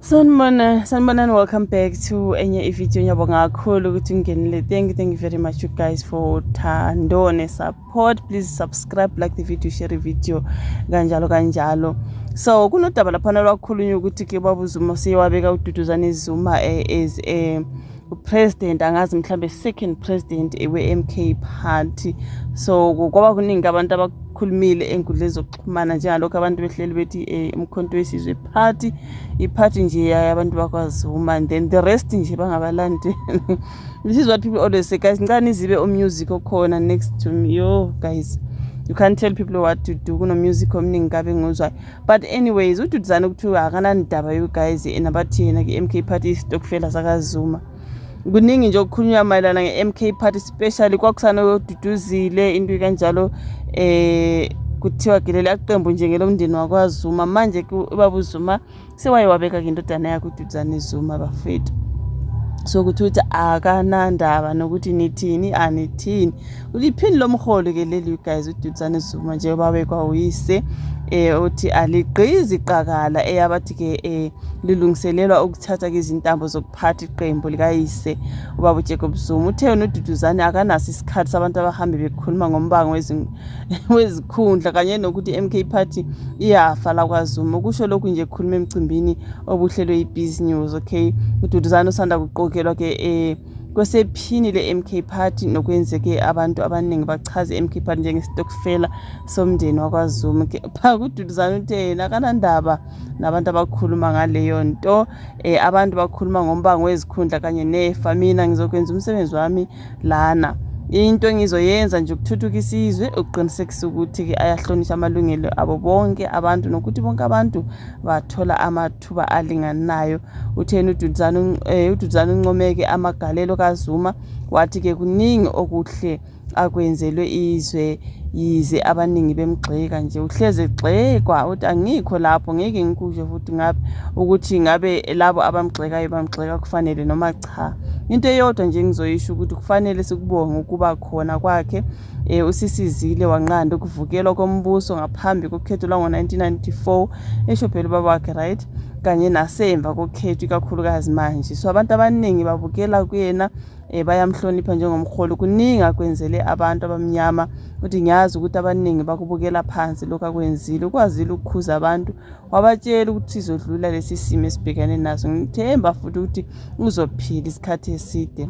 Sanibona, sanibonani, welcome back to enye ivideo. Ngiyabonga kakhulu ukuthi ungenile. Thank you very much you guys for uthando ne-support. Please subscribe, like the video, share the video, kanjalo kanjalo. So kunodaba laphana lwakhulunywa ukuthi ke baba uZuma seyewabeka uDuduzane Zuma as a president, angazi mhlambe second president we-MK Party. So kwaba kuningi abantu abakhulumile enkundleni zokuxhumana, njengalokhu abantu behleli bethi uMkhonto weSizwe Party iphathi nje yabantu bakwaZuma and then the rest nje bangabalandeli. This is what people always say, guys. Ngicela nizibe umusic okhona next to me. Yo guys, you can't tell people what to do. Kuno-music omningi kabe nguzwayo, but anyways, uDuduzane kuthiwa akanandaba, you guys, and abathi yena ke-MK Party isitokfela sakaZuma. Kuningi nje okukhulunywa mayelana nge-MK Party, especially kwakusana Duduzile, into kanjalo. Kuthiwa ke leli qembu nje ngelomndeni wakwaZuma. Manje ubaba uZuma sewaye wabeka-ke indodana yakhe uDuduzane Zuma, bafethu. So kuthi ukuthi akanandaba nokuthi nithini anithini. Uliphini lomholi-ke leli, you guys, uDuduzane Zuma, njengoba wabekwa uyise, uthi aligqizi iqakala eyabathi-ke lilungiselelwa ukuthatha-ke izintambo zokuphatha iqembu likayise ubaba uJacob Zuma. Uthe yena uDuduzane akanaso isikhathi sabantu abahambe bekhuluma ngombango wezikhundla kanye nokuthi i-MK Party iyafa lakwaZuma. Ukusho lokhu nje khuluma emcimbini obuhlelwe i-Biz News. Okay, uDuduzane usanda kuqokelwa-ke kwesephini le-MK Party, nokwenzeke abantu abaningi bachaze i-MK Party njengesitokfela somndeni wakwaZuma. Kepha uDuduzane uthe yena akanandaba nabantu abakhuluma ngaleyo nto. Abantu bakhuluma ngombango wezikhundla kanye nefa, mina ngizokwenza umsebenzi wami lana. Into engizoyenza nje ukuthuthukisa izwe, ukuqinisekisa ukuthi-ke ayahlonishwa amalungelo abo bonke abantu nokuthi bonke abantu bathola amathuba alinganayo. Utheni uDuduzane? UDuduzane uncomeke amagalelo kaZuma, wathi-ke kuningi okuhle akwenzelwe izwe, yize abaningi bemgxeka nje. Uhleze egxekwa, uthi angikho lapho, ngeke ngikusho futhi ngabe ukuthi ngabe labo abamgxekayo bamgxeka kufanele noma cha. Into eyodwa nje engizoyisho ukuthi kufanele sikubonge ukuba khona kwakhe. Usisizile wanqanda ukuvukelwa kombuso ngaphambi kokhetho lwango-1994, esho phela ubaba wakhe, right, kanye nasemva kokhetho, ikakhulukazi manje. So abantu abaningi babukela kuyena, bayamhlonipha njengomholi. Kuningi akwenzele abantu abamnyama. Uthi ngiyazi ukuthi abaningi bakubukela phansi lokhu akwenzile. Ukwazile ukukhuza abantu, wabatshela ukuthi sizodlula lesi simo esibhekane naso. Ngithemba futhi ukuthi uzophila isikhathi eside.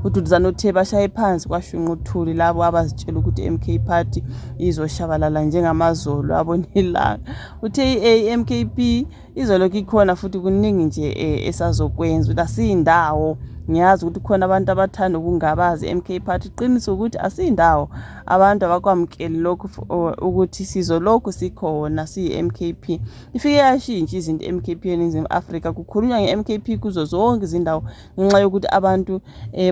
UDuduzane uthe bashaye phansi kwashunqa uthuli labo abazitshela ukuthi i-MK Party izoshabalala njengamazolo abonelanga. Uthe i-MKP izolokhu ikhona futhi kuningi nje esazokwenza. Ukuthi asiyindawo, ngiyazi ukuthi kukhona abantu abathanda ukungabazi i-MK Party. Iqiniso ukuthi asiyindawo, abantu abakwamukeli lokhu ukuthi sizolokhu sikhona siyi-MKP. Ifike yashintsha izinto i-MKP eNingizimu Afrika. Kukhulunywa nge-MKP kuzo zonke izindawo ngenxa yokuthi abantu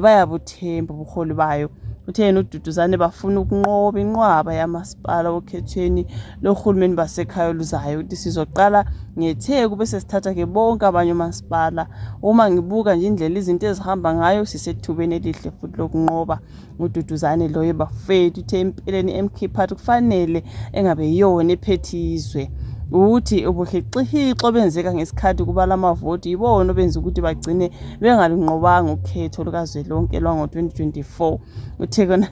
bayabuthemba ubuholi bayo. Uthe yena uDuduzane bafuna ukunqoba inqwaba yamasipala okhethweni lohulumeni basekhaya oluzayo. Ukuthi sizoqala ngeTheku bese sithatha-ke bonke abanye omasipala. Uma ngibuka nje indlela izinto ezihamba ngayo, sisethubeni elihle futhi lokunqoba. UDuduzane loyo, bafethu. Uthe empeleni i-MK Party kufanele engabe yiyona ephethe izwe. Ukuthi ubuhixihixo obenzeka ngesikhathi kubala amavoti yibona obenza ukuthi bagcine bengalunqobanga ukhetho lukazwelonke lwango-2024. Uthe kona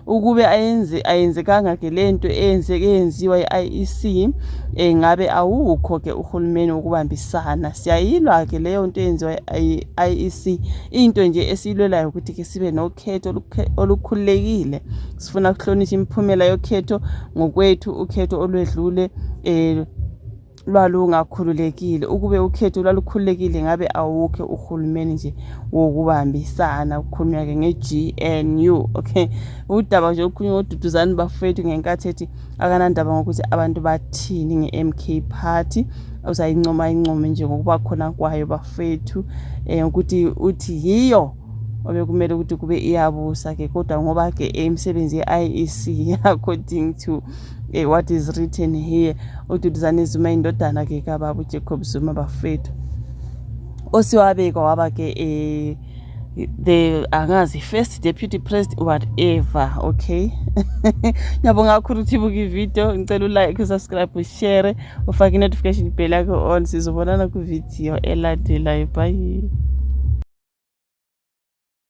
ukube ayenzekanga-ke lento eyenzeke yenziwa i-IEC, ngabe awukho-ke uhulumeni wokubambisana. Siyayilwa-ke leyo nto eyenziwa i-IEC. Into nje esiyilwelayo ukuthi-ke sibe nokhetho olukhululekile. Sifuna ukuhlonishwa imiphumela yokhetho ngokwethu. Ukhetho olwedlule lwalungakhululekile. Ukube ukhetho lwalukhululekile, ngabe awukho uhulumeni nje wokubambisana. Kukhulunywa-ke nge-GNU. Okay, udaba nje olukhulunywa ngoDuduzane, bafowethu, ngenkathi ethi akanandaba ngokuthi abantu bathini nge-MK Party. Uzayincoma income nje ngokuba khona kwayo, bafethu, ukuthi uthi yiyo obekumele ukuthi kube iyabusa-ke, kodwa ngoba-ke imisebenzi ye-IEC, according to what is written here. UDuduzane Zuma indodana-ke kababa uJacob Zuma, bafethu, osiwabekwa waba-ke The angazi, first deputy president, whatever. Okay, ngiyabonga kakhulu ukuthi ibuke ivideo. Ngicela ulike, usubscribe, ushare, ufake i-notification bell yakho on. Sizobonana kwividiyo elandelayo. Bye.